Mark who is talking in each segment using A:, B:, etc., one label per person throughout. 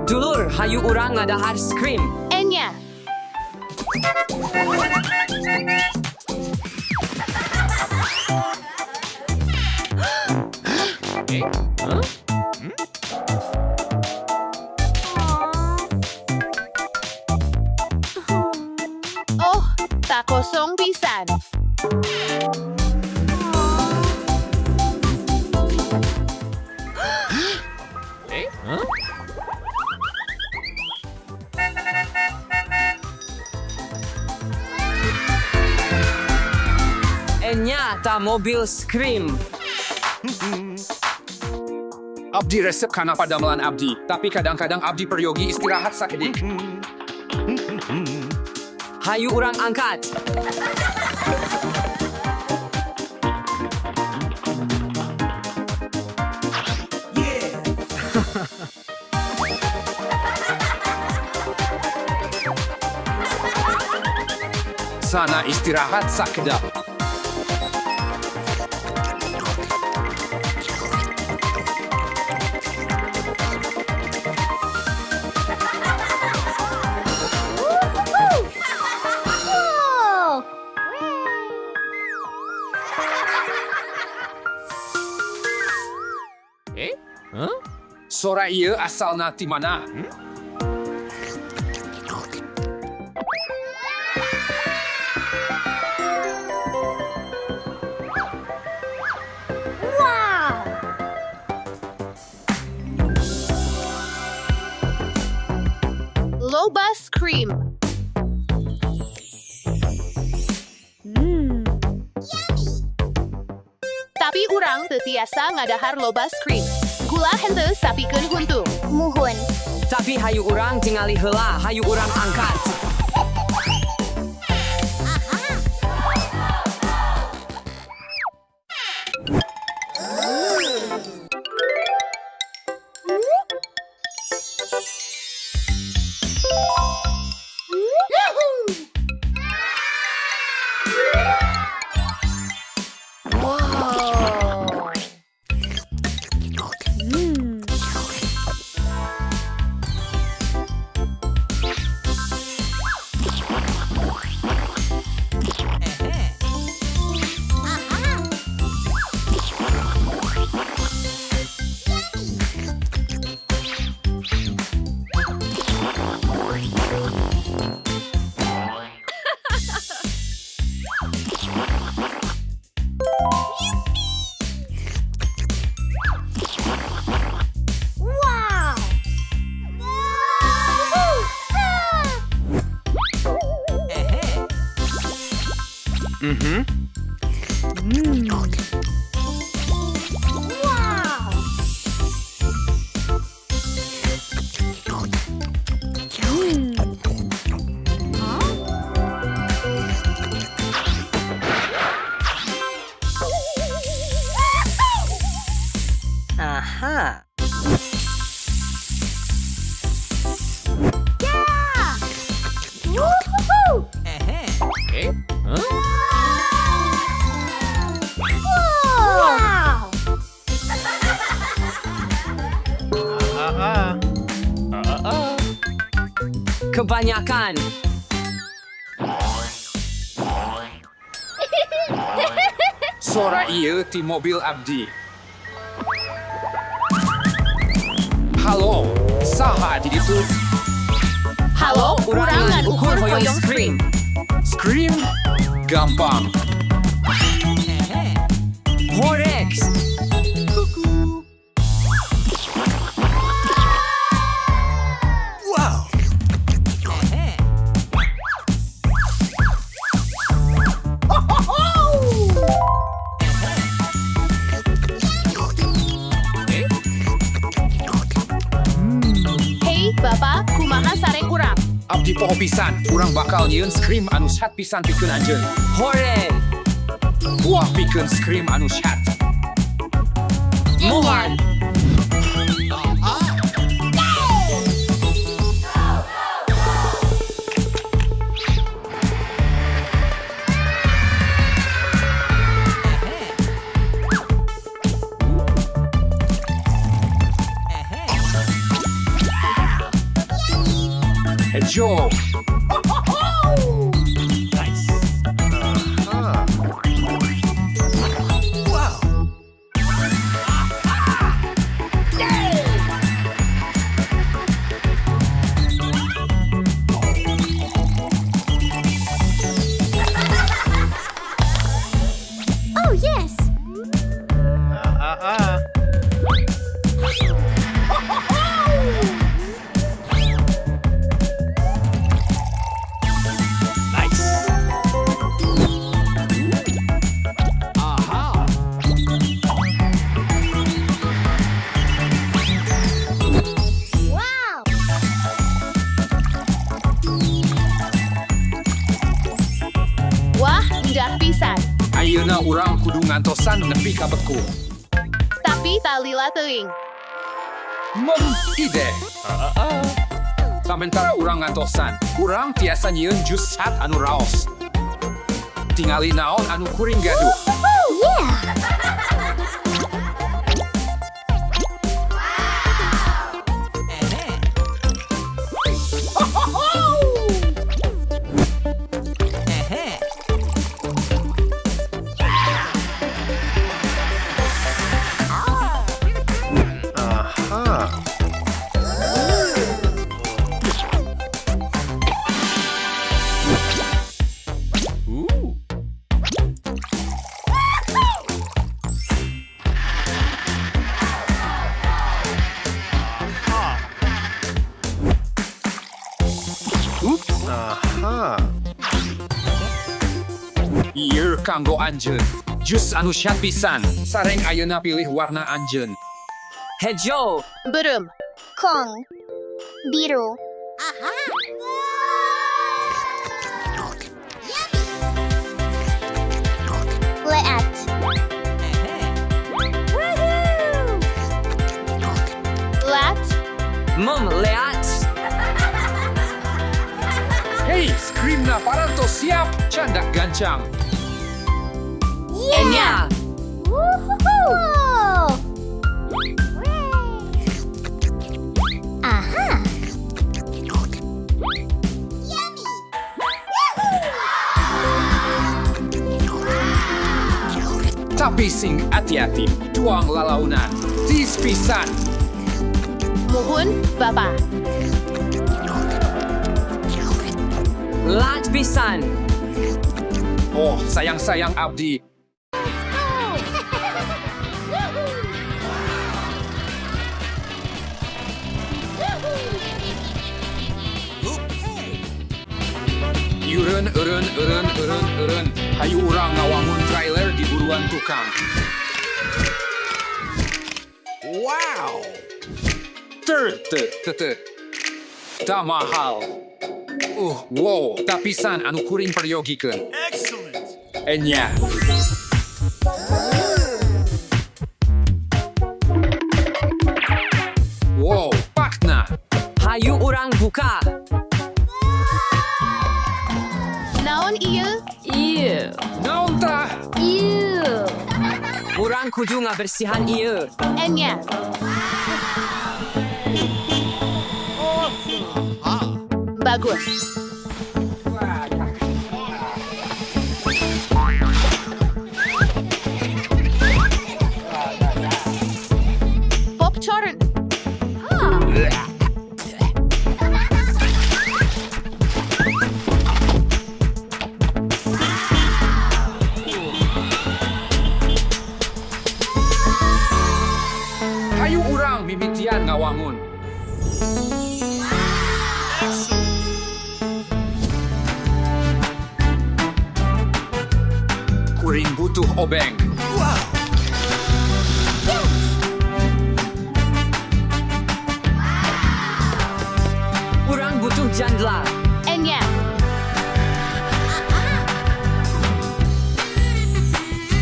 A: Dulur, hayu urang ngadahar scream.
B: Enya. Oh, takosong pisan.
A: Enya ta mobil scream.
C: Abdi resep kana padamelan abdi, tapi kadang-kadang abdi peryogi istirahat sakedik.
A: Hayu urang angkat.
C: Sana istirahat sakedap. Sora ieu asalna ti mana?
B: Loba scream. Tapi urang teu tiasa ngadahar loba scream. Gula henteu sapikeun huntu.
D: Muhun.
A: Tapi hayu urang tingali heula, hayu urang angkat.
D: Wow. Wow. Yeah! Woohoo! Wow!
A: Kebanyakan.
C: Sora ieu ti mobil abdi. Halo, saha di ditu?
B: Halo, urang ngan ukur hoyong scream.
C: Scream? Gampang.
A: Horex.
B: Hey, Bapak, kumaha sareng urang?
C: Abdi poho pisan, urang bakal nyieun scream anu sehat pisan pikeun anjeun.
A: Hore.
C: Buah pikeun scream anu sehat.
A: Muhan.
C: Hejo.
D: Oh yes! Wow!
B: Wah, indah pisan.
C: Ayeuna urang kudu ngantosan nepi ka beku.
B: Tapi talila teuing.
C: Mem ide. Samentara urang ngantosan, urang tiasa nyieun jus hat anu raos. Tingali naon anu kuring gaduh.
D: Yeah!
C: Ieu kanggo anjeun. Jus anu syat pisan. Sareng ayeuna pilih warna anjeun.
A: Hejo.
B: Beureum.
D: Kong. Biru. Aha! Leat. Woohoo!
B: Lat.
A: Mem leat.
C: Hei, screamna parantos siap, candak gancang.
D: Yeah!
A: Enya.
D: Woohoo! Aha! Yummy!
C: Tapi sing hati-hati, tuang lalaunan. Tis pisan.
B: Muhun, Bapak.
A: Lat pisan.
C: Oh, sayang-sayang abdi. Eureun, eureun, eureun, eureun, eureun. Hayu urang ngawangun trailer di buruan tukang. Wow. Ter, te, te, te. Tak mahal. Wow, tapisan anu kuring peryogikeun.
E: Excellent.
C: Enya. Wow, pakna.
A: Hayu urang buka.
B: Naon ieu?
A: Ew.
C: Naon tah?
D: Ew!
A: Urang kudu ngabersihan ieu.
B: Enya. Bagus. Popcorn.
C: Hayu urang mimitian ngawangun. Kuring butuh obeng.
A: Urang butuh jandla.
B: Enya.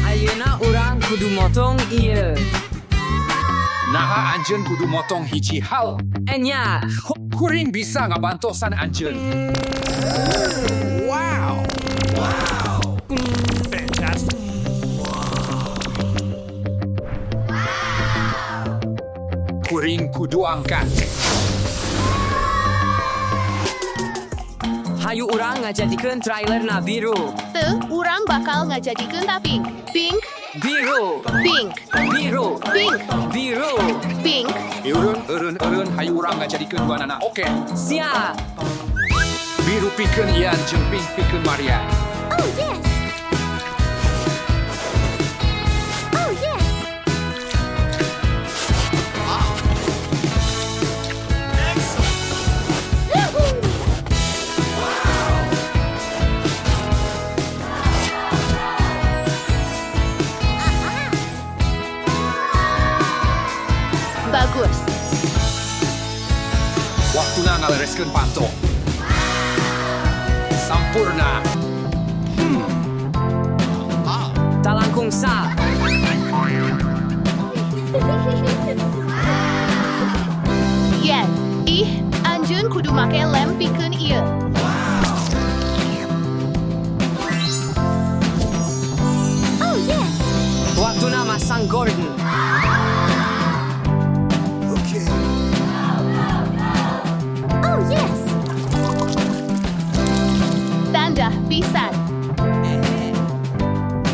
A: Ayeuna urang kudu motong ieu.
C: Naha anjeun kudu motong hiji hal.
A: Enya.
C: Kuring bisa ngabantosan anjeun. Wow.
E: Fantastic.
C: Kuring kudu angkat.
A: Hayu urang ngajadikeun trailerna biru.
B: Teu, urang bakal ngajadikeun pink. Pink,
A: Biru,
B: pink,
A: biru,
B: pink,
A: biru.
B: Pink.
C: Eureun, eureun, eureun, hayu urang ngajadikeun duanana. Oke.
A: Siap.
C: Biru pikeun Ian jeung pink pikeun Maria.
D: Oh yes! Oh yes! Woohoo!
B: Bagus.
C: Waktuna ngalereskeun panto. Sampurna.
A: Talangkung sa.
B: Yen, ih, anjeun kudu make lem pikeun ieu.
D: Oh yes!
A: Waktuna masang Gordon.
D: Oh yes!
B: Tanda pisan.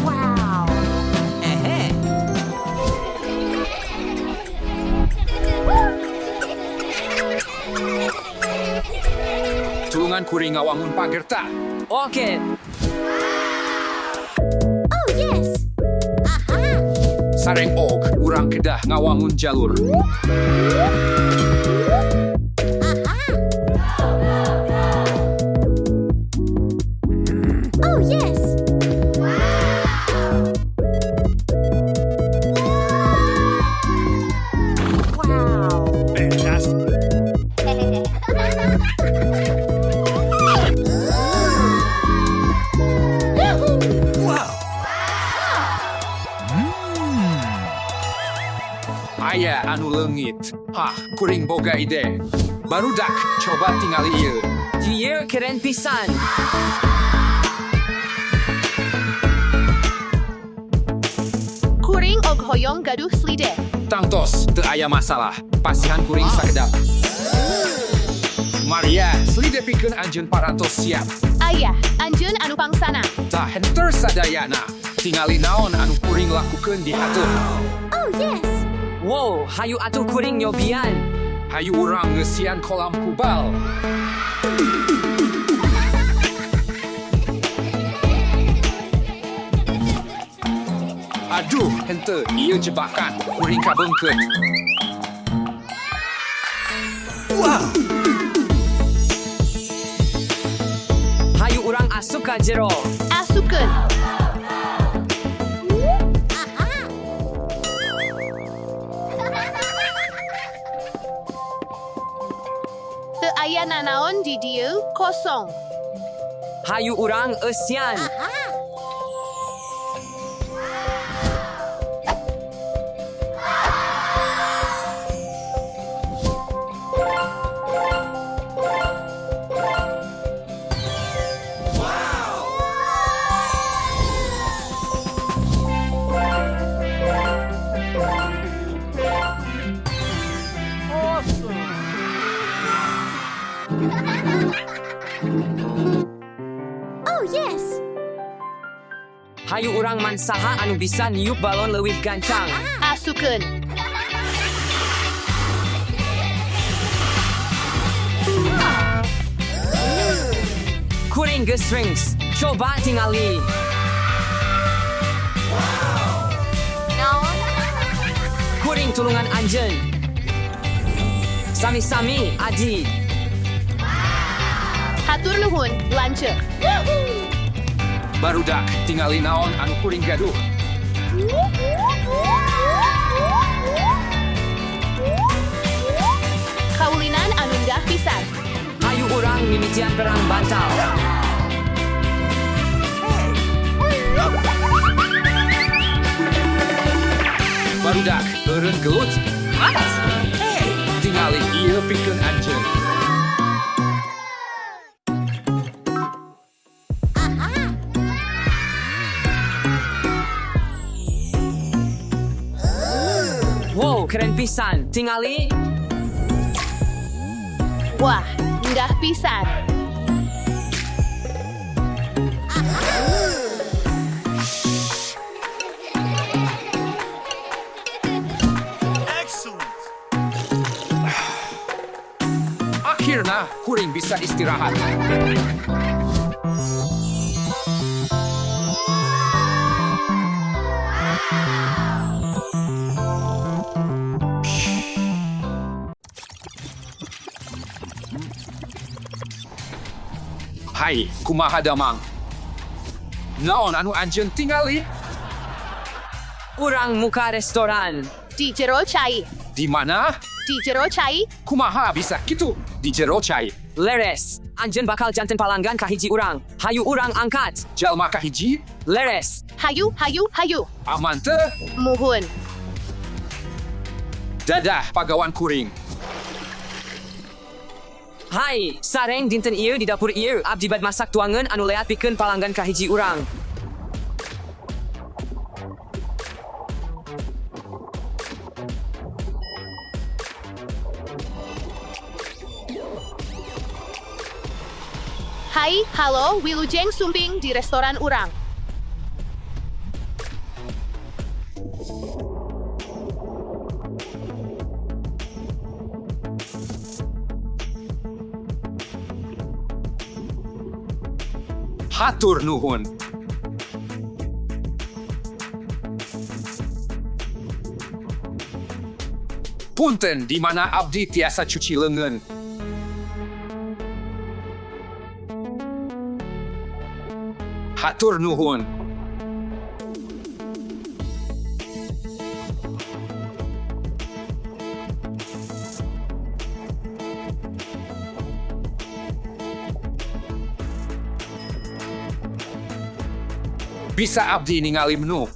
D: Wow!
C: Tulungan kuring ngawangun pagerta.
A: Oke.
D: Oh yes! Aha!
C: Sareng og urang kedah ngawangun jalur.
D: Aha! Oh yes! Wow!
C: Aya anu leungit. Hah, kuring boga ide. Barudak, coba tingali ieu.
A: Ieu keren pisan.
B: Kuring og hoyong gaduh slide.
C: Tangtos, teu aya masalah. Pasihan kuring sakedap. Maria, slide pikeun anjeun parantos siap.
B: Ayah, anjeun anu pangsana.
C: Tah henter sadayana. Tingali naon anu kuring lakukeun di hateup.
D: Oh yes!
A: Wow, hayu atuh kuring nyobian.
C: Hayu urang ngeusian kolam kubal. Aduh, henteu, ieu jebakan. Kuring kabeungkeut.
A: Hayu urang asup ka jero.
B: Asupkeun.
D: Aha!
B: Teu aya nanaon di dieu kosong.
A: Hayu urang eusian.
D: Aha! Oh yes!
A: Hayu urang mansaha anu bisa niup balon leuwih gancang.
B: Asupkeun.
A: Kuring geus rings. Coba tingali. Kuring tulungan anjeun. Sami-sami, Adi.
B: Hatur nuhun, lanceuk.
C: Barudak, tingali naon anu kuring gaduh.
B: Kaulinan anu indah pisan.
A: Hayu urang mimitian perang bantal.
C: Barudak, eureun gelut. Tingali ieu pikeun anjeun.
D: Aha!
A: Wow, keren pisan. Tingali.
B: Wah, indah pisan.
C: Ayeuna kuring bisa istirahat. Hai, kumaha damang? Naon anu anjeun tingali?
A: Urang muka restoran.
B: Di jero cai.
C: Di mana?
B: Di jero cai.
C: Kumaha bisa kitu? Di jero cai.
A: Leres. Anjeun bakal janten palanggan kahiji urang. Hayu urang angkat.
C: Jalma kahiji?
A: Leres.
B: Hayu, hayu, hayu.
C: Aman teu?
B: Muhun.
C: Dadah pagawan kuring.
A: Hai, sareng dinten ieu di dapur ieu abdi bad masak tuangan anu leat pikeun palanggan kahiji urang.
B: Hai, halo, Wilujeng Sumping di restoran urang.
C: Hatur nuhun. Punten di mana abdi tiasa cuci leungeun. Hatur nuhun. Bisa abdi ningali menu.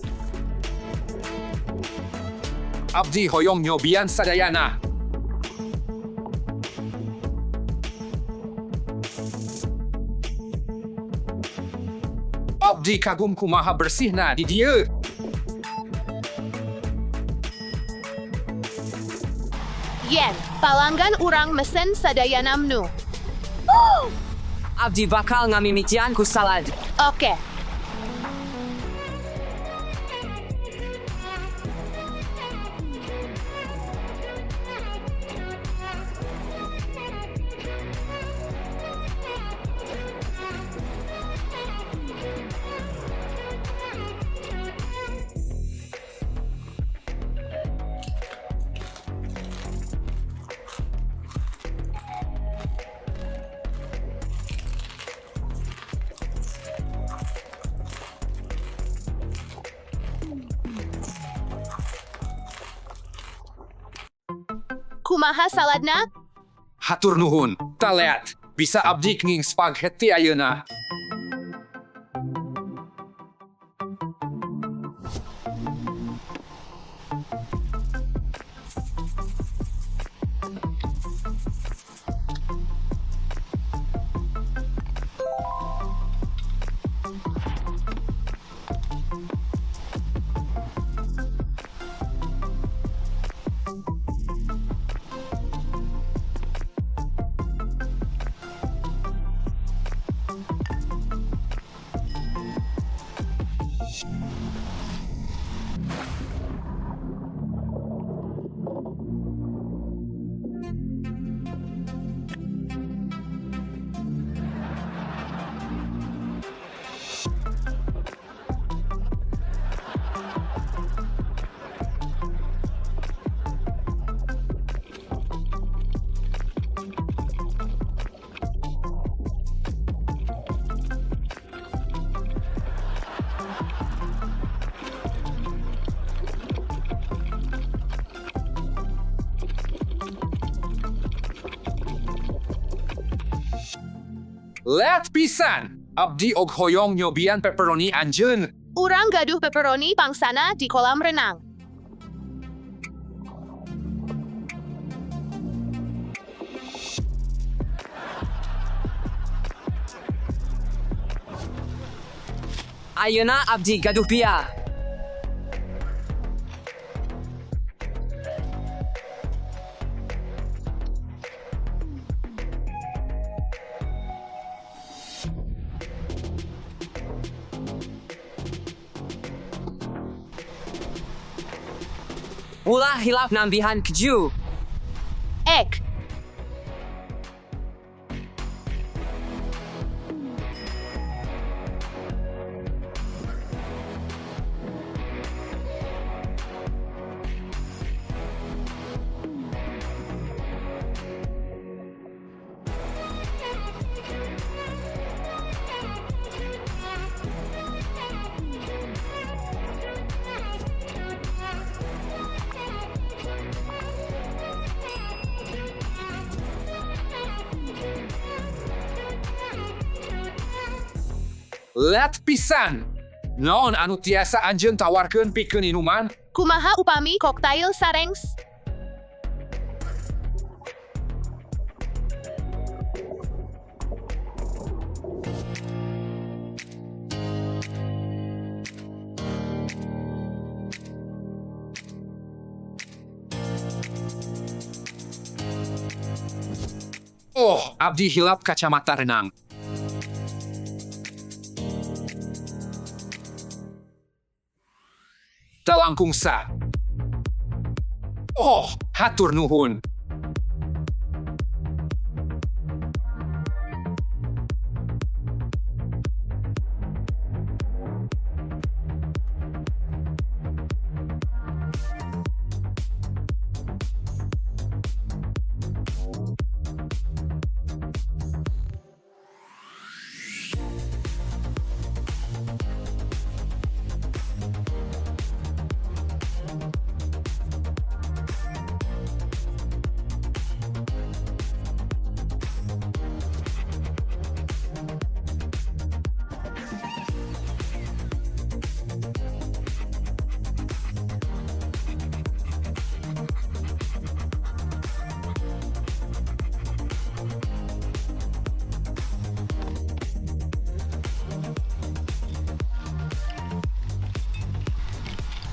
C: Abdi hoyong nyobian sadayana. Abdi kagum kumaha bersihna di dieu.
B: Yen, palanggan urang mesen sadayana menu.
A: Abdi bakal ngamimitian ku salad.
B: Oke. Kumaha saladna?
C: Hatur nuhun, taleat. Bisa abdi kenging spaghetti ayeuna. Leat pisan. Abdi og hoyong nyobian pepperoni anjeun.
B: Urang gaduh pepperoni pangsana di kolam renang.
A: Ayeuna abdi gaduh bia. Ulah hilap nambihan keju.
B: Ek.
C: Let pisan. Naon anu tiasa anjeun tawarkeun pikeun inuman?
B: Kumaha upami koktail sarengs?
C: Oh, abdi hilap kacamata renang. Talangkung sa. Oh, hatur nuhun.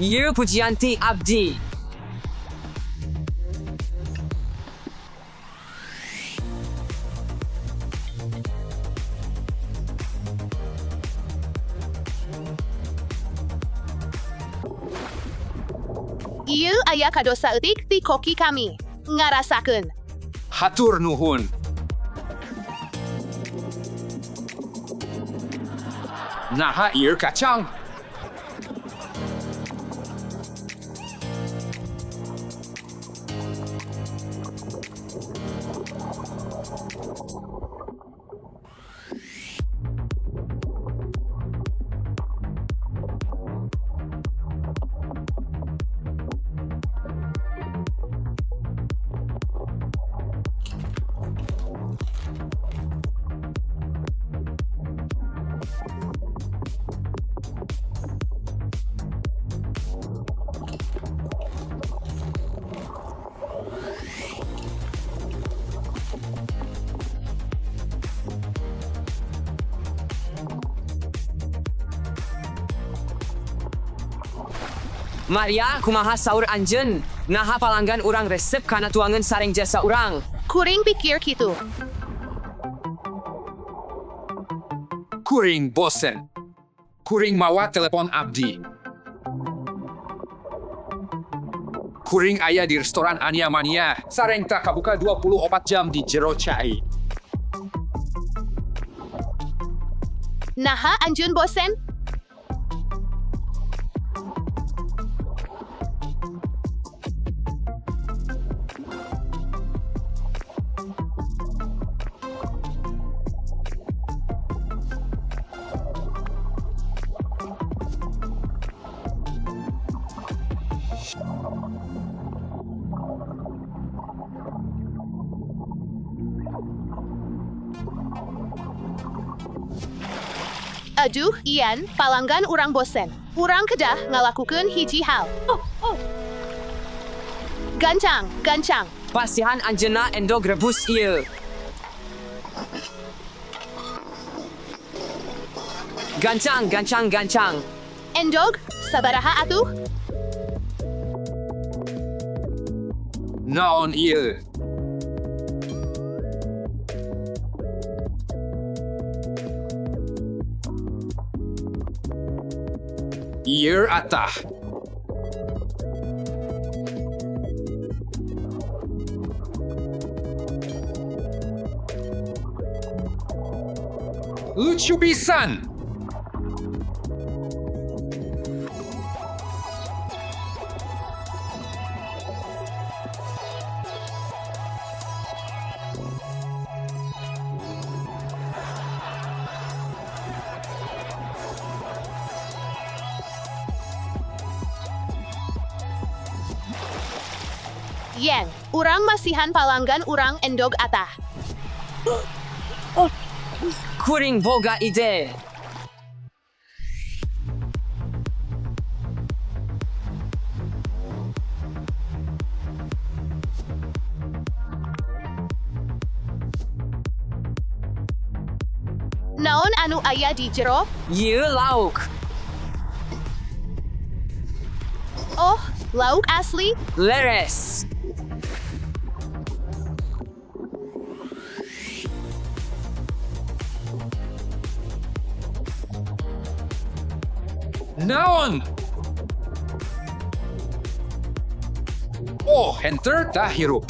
A: Ieu pujian ti abdi.
B: Ieu aya kado saeutik ti koki kami. Ngarasakeun.
C: Hatur nuhun. Naha ieu kacang.
A: Maria, kumaha saur anjeun? Naha palanggan urang resep kana tuangan sareng jasa urang.
B: Kuring pikir kitu.
C: Kuring bosen. Kuring mawa telepon abdi. Kuring aya di restoran Ania Mania. Sareng tak kabuka 24 jam di jero cai.
B: Naha anjeun bosen? Aduh, Ian, palanggan urang bosen. Urang kedah ngalakukeun hiji hal. Gancang, gancang.
A: Pasihan anjeunna endog rebus ieu. Gancang, gancang, gancang.
B: Endog, sabaraha atuh?
C: Naon ieu? Ieu atah. Lucu pisan.
B: Yen, urang masihan palanggan urang endog atah.
A: Kuring boga ide.
B: Naon anu aya di jero?
A: Ieu lauk.
B: Oh, lauk asli?
A: Leres.
C: Naon? Oh, henter tah hirup.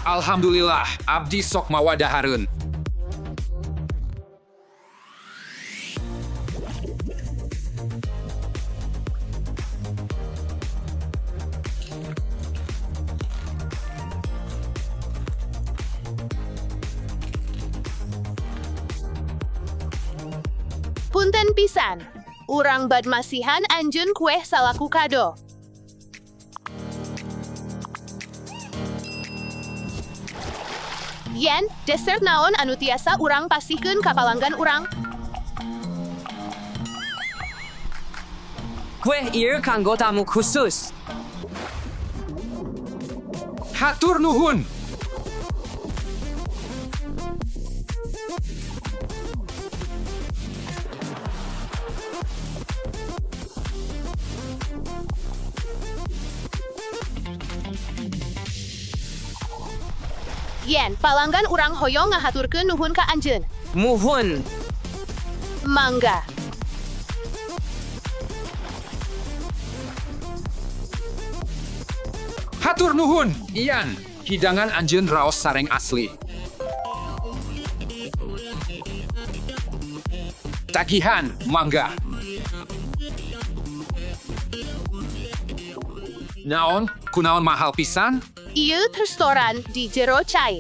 C: Alhamdulillah, abdi sok mawa dahareun.
B: Punten pisan. Urang bad masihan anjeun kueh salaku kado. Yen, dessert naon anu tiasa urang pasihkeun ka palanggan urang?
A: Kueh ieu kanggo tamu khusus.
C: Hatur nuhun.
B: Yen, palanggan urang hoyong ngahaturkeun nuhun ka anjeun.
A: Muhun.
B: Mangga.
C: Hatur nuhun, Ian. Hidangan anjeun raos sareng asli. Tagihan, mangga. Naon, kunaon mahal pisan?
B: Ieu restoran di jero cai.